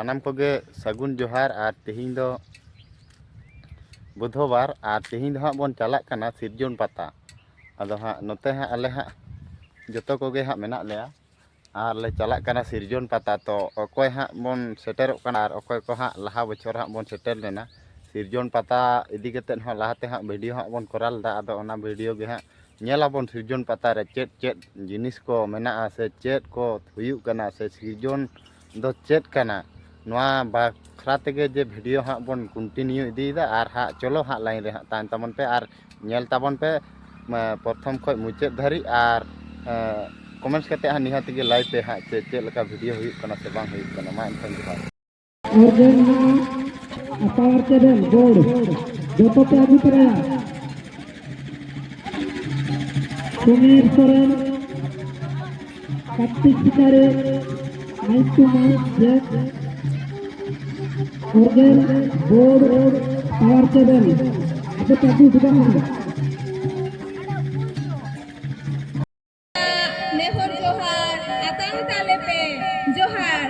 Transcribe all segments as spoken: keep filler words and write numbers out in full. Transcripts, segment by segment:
ᱥᱟᱱᱟᱢ ᱠᱚᱜᱮ ᱥᱟᱹᱜᱩᱱ ᱡᱚᱦᱟᱨ᱾ ᱟᱨ ᱛᱮᱦᱮᱧ ᱫᱚ ᱵᱩᱫᱷᱚᱵᱟᱨ, ᱟᱨ ᱛᱮᱦᱮᱧ ᱫᱚ ᱦᱟᱸᱜ ᱵᱚᱱ ᱪᱟᱞᱟᱜ ᱠᱟᱱᱟ ᱥᱤᱨᱡᱚᱱ ᱯᱟᱛᱟ᱾ ᱟᱫᱚ ᱦᱟᱸᱜ ᱱᱚᱛᱮ ᱦᱟᱸᱜ ᱟᱞᱮ ᱦᱟᱸᱜ ᱡᱚᱛᱚ ᱠᱚᱜᱮ ᱦᱟᱸᱜ ᱢᱮᱱᱟᱜ ᱞᱮᱭᱟ, ᱟᱨ ᱞᱮ ᱪᱟᱞᱟᱜ ᱠᱟᱱᱟ ᱥᱤᱨᱡᱚᱱ ᱯᱟᱛᱟ᱾ ᱛᱚ ᱚᱠᱚᱭ ᱦᱟᱸᱜ ᱵᱚᱱ ᱥᱮᱴᱮᱨᱚᱜ ᱠᱟᱱᱟ ᱟᱨ ᱚᱠᱚᱭ ᱠᱚ ᱦᱟᱸᱜ ᱞᱟᱦᱟ ᱵᱚᱪᱷᱚᱨ ᱦᱟᱸᱜ ᱵᱚᱱ ᱥᱮᱴᱮᱨ ᱞᱮᱱᱟ, ᱥᱤᱨᱡᱚᱱ ᱯᱟᱛᱟ ᱤᱫᱤ ᱠᱟᱛᱮᱫ ᱦᱚᱸ ᱞᱟᱦᱟᱛᱮ ᱦᱟᱸᱜ ᱵᱷᱤᱰᱤᱭᱳ ᱦᱟᱸᱜ ᱵᱚᱱ ᱠᱚᱨᱟᱣ ᱞᱮᱫᱟ᱾ ᱟᱫᱚ ᱚᱱᱟ ᱵᱷᱤᱰᱤᱭᱳ ᱜᱮ ᱦᱟᱸᱜ ᱧᱮᱞ ᱟᱵᱚᱱ ᱥᱤᱨᱡᱚᱱ ᱯᱟᱛᱟ ᱨᱮ ᱪᱮᱫ ᱪᱮᱫ ᱡᱤᱱᱤᱥ ᱠᱚ ᱢᱮᱱᱟᱜᱼᱟ ᱥᱮ ᱪᱮᱫ ᱠᱚ ᱦᱩᱭᱩᱜ ᱠᱟᱱᱟ ᱥᱮ ᱥᱤᱨᱡᱚᱱ ᱫᱚ ᱪᱮᱫ ᱠᱟᱱᱟ, ᱱᱚᱣᱟ ᱵᱟᱠᱷᱨᱟ ᱛᱮᱜᱮ ᱡᱮ ᱵᱷᱤᱰᱤᱭᱳ ᱦᱟᱸᱜ ᱵᱚᱱ ᱠᱚᱱᱴᱤᱱᱤᱭᱩ ᱤᱫᱤᱭᱮᱫᱟ᱾ ᱟᱨ ᱦᱟᱸᱜ ᱪᱚᱞᱚ ᱦᱟᱸᱜ ᱞᱟᱭᱤᱱ ᱨᱮ ᱦᱟᱸᱜ ᱛᱟᱦᱮᱱ ᱛᱟᱵᱚᱱ ᱯᱮ ᱟᱨ ᱧᱮᱞ ᱛᱟᱵᱚᱱ ᱯᱮ, ᱢᱟ, ᱯᱨᱚᱛᱷᱚᱢ ᱠᱷᱚᱱ ᱢᱩᱪᱟᱹᱫ ᱫᱷᱟᱹᱨᱤᱡ᱾ ᱟᱨ ᱠᱚᱢᱮᱱᱴᱥ ᱠᱟᱛᱮ ᱦᱟᱸᱜ ᱱᱤᱦᱟᱹᱛ ᱜᱮ ᱞᱟᱹᱭ ᱯᱮ ᱦᱟᱸᱜ ᱪᱮᱫ ᱪᱮᱫ ᱞᱮᱠᱟ ᱵᱷᱤᱰᱤᱭᱳ ᱦᱩᱭᱩᱜ ᱠᱟᱱᱟ ᱥᱮ ᱵᱟᱝ ᱦᱩᱭᱩᱜ ᱠᱟᱱᱟ᱾ ᱢᱟ ᱮᱱᱠᱷᱟᱱ ᱡᱚᱦᱟᱨ᱾ ᱚᱨᱜᱟᱱ ᱢᱮᱱᱟᱜᱼᱟ, ᱟᱨ ᱯᱟᱣᱟᱨ ᱠᱮᱵᱮᱞ, ᱵᱳᱨᱰ, ᱡᱚᱛᱚ ᱯᱮ ᱟᱹᱜᱩ ᱛᱚᱨᱟᱭᱟ᱾ Sumir Soren, Kartik Sikari, mic two mic, jack, organ, board, power cable, ᱟᱯᱮ ᱯᱮ ᱟᱹᱜᱩ ᱠᱮᱫᱟ ᱦᱟᱸᱜ᱾ ᱱᱮᱦᱚᱨ ᱡᱚᱦᱟᱨ, ᱟᱛᱟᱝ ᱛᱟᱞᱮ ᱯᱮ ᱡᱚᱦᱟᱨ᱾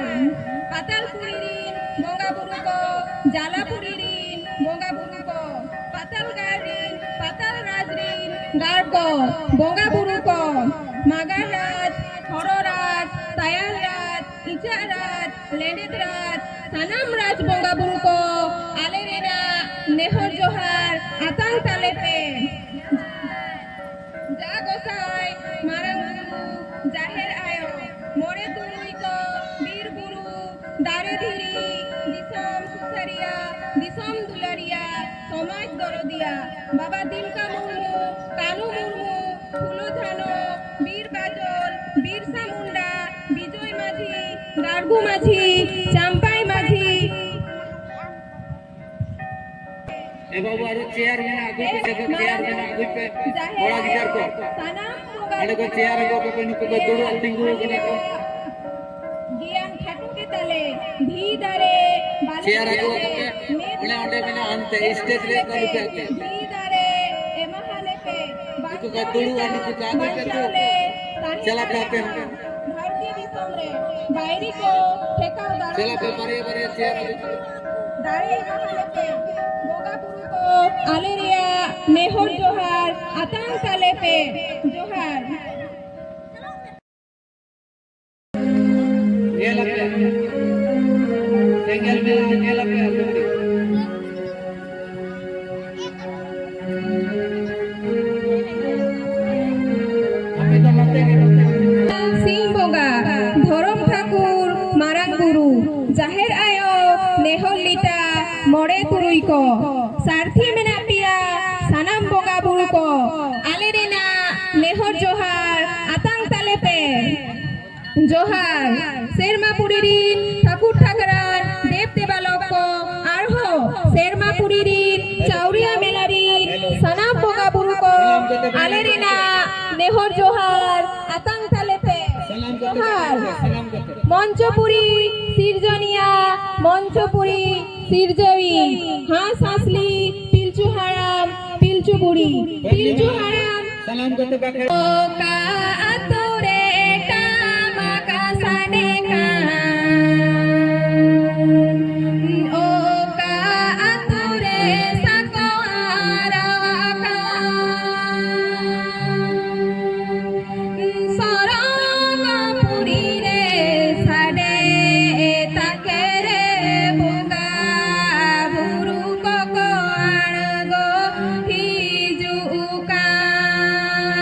ᱯᱟᱛᱟᱞᱯᱩᱨᱤ ᱨᱤᱱ ᱵᱚᱸᱜᱟ ᱵᱩᱨᱩ ᱠᱚ, ᱡᱟᱞᱟᱯᱩᱨᱤ ᱨᱤᱱ ᱵᱚᱸᱜᱟ ᱵᱩᱨᱩ ᱠᱚ, ᱯᱟᱛᱟᱞ ᱜᱟᱲ ᱨᱤᱱ, ᱯᱟᱛᱟᱞ ᱨᱟᱡᱽ ᱨᱤᱱ ᱜᱟᱲ ᱠᱚ, ᱵᱚᱸᱜᱟ ᱵᱩᱨᱩ ᱠᱚ, ᱢᱟᱜᱟᱲ ᱨᱟᱡᱽ, ᱦᱚᱨᱚ ᱨᱟᱡᱽ, ᱛᱟᱭᱟᱱ ᱨᱟᱡᱽ, ᱤᱪᱟᱹᱜ ᱨᱟᱡᱽ, ᱞᱮᱸᱰᱮᱫ ᱨᱟᱡᱽ, ᱥᱟᱱᱟᱢ ᱨᱟᱡᱽ ᱵᱚᱸᱜᱟ ᱵᱩᱨᱩ ᱠᱚ, ᱟᱞᱮ ᱨᱮᱱᱟᱜ ᱱᱮᱦᱚᱨ ᱡᱚᱦᱟᱨ ᱟᱛᱟᱝ ᱛᱟᱞᱮ ᱯᱮ᱾ ᱡᱟ ᱜᱚᱸᱥᱟᱭ, ᱢᱟᱨᱟᱝ ᱵᱩᱨᱩ, ᱡᱟᱦᱮᱨ ᱟᱭᱳ, ᱢᱚᱬᱮ ᱛᱩᱨᱩᱭ ᱠᱚ, ᱵᱤᱨ ᱵᱩᱨᱩ, ᱫᱟᱨᱮ ᱫᱷᱤᱨᱤ, ᱫᱤᱥᱚᱢ ᱥᱩᱥᱟᱹᱨᱤᱭᱟ, ᱫᱤᱥᱚᱢ ᱫᱩᱞᱟᱹᱲᱤᱭᱟ, ᱥᱚᱢᱟᱡᱽ ᱫᱚᱨᱚᱫᱤᱭᱟ, ᱵᱟᱵᱟ ᱛᱤᱞᱠᱟᱹ ᱢᱩᱨᱢᱩ, ᱠᱟᱹᱱᱩ ᱢᱩᱨᱢᱩ, ᱯᱷᱩᱞᱳ ᱡᱷᱟᱱᱚ, ᱵᱤᱨ ᱵᱟᱡᱚᱞ, ᱵᱤᱨᱥᱟ ᱢᱩᱱᱰᱟ, ᱵᱤᱡᱚᱭ ᱢᱟᱹᱡᱷᱤ, ᱜᱟᱲᱜᱩ ᱢᱟᱹᱡᱷᱤ, ᱪᱟᱢᱯᱟᱭ ᱢᱟᱹᱡᱷᱤ, ᱮ ᱵᱟᱹᱵᱩ, ᱟᱨᱚ ᱪᱮᱭᱟᱨ ᱢᱮᱱᱟᱜ, ᱟᱹᱜᱩᱭ ᱯᱮ, ᱪᱮᱭᱟᱨ ᱢᱮᱱᱟᱜ, ᱟᱹᱜᱩᱭ ᱯᱮ᱾ ᱠᱚᱲᱟ ᱜᱤᱫᱟᱹᱨ ᱠᱚ᱾ ᱥᱟᱱᱟᱢ ᱵᱚᱸᱜᱟ ᱚᱸᱰᱮ ᱠᱚ ᱪᱮᱭᱟᱨ ᱟᱹᱜᱩ ᱟᱠᱚ ᱯᱮ, ᱱᱩᱠᱩ ᱠᱚ ᱫᱩᱲᱩᱵ ᱛᱤᱸᱜᱩ ᱟᱠᱟᱱᱟ ᱠᱚ᱾ ᱜᱮᱭᱟᱱ ᱠᱷᱟᱴᱚ ᱜᱮ ᱛᱟᱞᱮ, ᱫᱷᱤ ᱫᱟᱨᱮ, ᱵᱟᱞᱮ ᱪᱮᱭᱟᱨ ᱟᱹᱜᱩ ᱫᱟᱨᱮ, ᱟᱠᱚ ᱯᱮ᱾ ᱢᱮᱫ ᱚᱸᱰᱮ, ᱚᱸᱰᱮ ᱢᱮᱱᱟᱜᱼᱟ, ᱦᱟᱱᱛᱮ ᱮᱢᱟᱱ ᱥᱴᱮᱡᱽ ᱨᱮ ᱞᱮᱠᱟ ᱟᱹᱜᱩ ᱯᱮ᱾ ᱫᱷᱤ ᱫᱟᱨᱮ, ᱮᱢᱟᱦᱟᱞᱮ ᱯᱮ᱾ ᱱᱩᱠᱩ ᱠᱚ ᱫᱩᱲᱩᱵᱼᱟ, ᱱᱩᱠᱩ ᱠᱚ ᱟᱹᱜᱩᱭ ᱯᱮ ᱛᱚ᱾ ᱵᱟᱧᱪᱟᱣ ᱞᱮ ᱛᱟᱦᱮᱱᱟ᱾ ᱪᱟᱞᱟᱜ ᱯᱮ ᱟᱯᱮ ᱦᱚᱸ᱾ ᱫᱷᱟᱹᱨᱛᱤ ᱫᱤᱥᱚᱢ ᱨᱮ᱾ ᱵᱟᱹᱭᱨᱤ ᱠᱚ ᱴᱷᱮᱠᱟᱣ ᱫᱟᱨᱟᱢ ᱪᱮᱞᱟ ᱯᱮ ᱵᱟᱨᱭᱟ ᱵᱟᱨᱭᱟ ᱪᱮᱭᱟᱨ ᱟᱹᱜᱩᱭ ᱯᱮ᱾ ᱫᱟᱲᱮ ᱮᱢᱟ ᱞᱮᱯᱮ᱾ ᱵᱚᱸᱜᱟ ᱵᱩᱨᱩ ᱠᱚ ᱟᱞᱮ ᱨᱮᱭᱟᱜ ᱱᱮᱦᱚᱨ ᱡᱚᱦᱟᱨ ᱟᱛᱟᱝ ᱛᱟᱞᱮ ᱯᱮ᱾ ᱡᱚᱦᱟᱨ᱾ ᱧᱮᱞ ᱟᱯᱮ᱾ ᱥᱮᱸᱜᱮᱞ ᱢᱮᱱᱟᱜᱼᱟ, ᱧᱮᱞ ᱟᱯᱮ ᱟᱹᱛᱩ ᱠᱩᱲᱤ᱾ ᱟᱯᱮ ᱫᱚ ᱱᱚᱛᱮ ᱜᱮ, ᱱᱚᱛᱮ ᱜᱮ᱾ ᱥᱤᱧ ᱵᱚᱸᱜᱟ, ᱫᱷᱚᱨᱚᱢ ᱴᱷᱟᱹᱠᱩᱨ, ᱢᱟᱨᱟᱝ ᱵᱩᱨᱩ, ᱡᱟᱦᱮᱨ ᱟᱭᱳ, ᱱᱮᱦᱚᱨ ᱞᱤᱴᱟ, ᱢᱚᱬᱮ ᱛᱩᱨᱩᱭ ᱠᱚ, ᱥᱟᱨᱛᱷᱤ ᱢᱮᱱᱟᱜ ᱯᱮᱭᱟ ᱥᱟᱱᱟᱢ ᱵᱚᱸᱜᱟ ᱵᱩᱨᱩ ᱠᱚ, ᱟᱞᱮ ᱨᱮᱱᱟᱜ ᱱᱮᱦᱚᱨ ᱡᱚᱦᱟᱨ ᱟᱛᱟᱝ ᱛᱟᱞᱮ ᱯᱮ᱾ ᱡᱚᱦᱟᱨ᱾ ᱥᱮᱨᱢᱟ ᱯᱩᱨᱤ ᱨᱤᱱ ᱴᱷᱟᱹᱠᱩᱨ ᱴᱷᱟᱹᱠᱨᱟᱱ ᱫᱮᱵ ᱫᱮᱵᱟᱞᱚᱠ ᱠᱚ ᱟᱨᱦᱚᱸ ᱥᱮᱨᱢᱟ ᱯᱩᱨᱤ ᱨᱤᱱ ᱪᱟᱣᱨᱤᱭᱟ ᱢᱮᱞᱟ ᱨᱤᱱ ᱥᱟᱱᱟᱢ ᱵᱚᱸᱜᱟ ᱵᱩᱨᱩ ᱠᱚ ᱟᱞᱮ ᱨᱮᱱᱟᱜ ᱱᱮᱦᱚᱨ ᱡᱚᱦᱟᱨ ᱟᱛᱟᱝ ᱛᱟᱞᱮ ᱯᱮ᱾ ᱡᱚᱦᱟᱨ᱾ ᱢᱚᱧᱪᱚᱯᱩᱨᱤ ᱥᱤᱨᱡᱚᱱᱤᱭᱟ, ᱢᱚᱧᱪᱚᱯᱩᱨᱤ ᱥᱤᱨᱡᱟᱹᱣᱤ, ᱦᱟᱸᱥ ᱦᱟᱸᱥᱞᱤ ᱯᱤᱞᱪᱩ ᱦᱟᱲᱟᱢ, ᱯᱤᱞᱪᱩ ᱵᱩᱲᱦᱤ, ᱯᱤᱞᱪᱩ ᱦᱟᱲᱟᱢ᱾ ᱥᱟᱱᱟᱢ ᱠᱚᱛᱮ ᱵᱟᱠᱷᱮᱲ᱾ ᱚᱠᱟ ᱟᱛᱳ ᱨᱮ ᱴᱟᱢᱟᱠ ᱥᱟᱰᱮ ᱠᱟᱱ, ᱚᱠᱟ ᱟᱛᱳ ᱨᱮ ᱥᱟᱠᱣᱟ ᱨᱟᱣ ᱟᱠᱟᱱ᱾ ᱥᱚᱨᱚᱜᱽ ᱯᱩᱨᱤ ᱨᱮ ᱥᱟᱰᱮ ᱛᱟᱠᱮ ᱨᱮ ᱵᱚᱸᱜᱟ ᱵᱩᱨᱩ ᱠᱚᱠᱚ ᱟᱬᱜᱚ ᱦᱤᱡᱩᱜ ᱠᱟᱱ᱾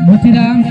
ᱢᱚᱛᱤᱨᱟᱢ,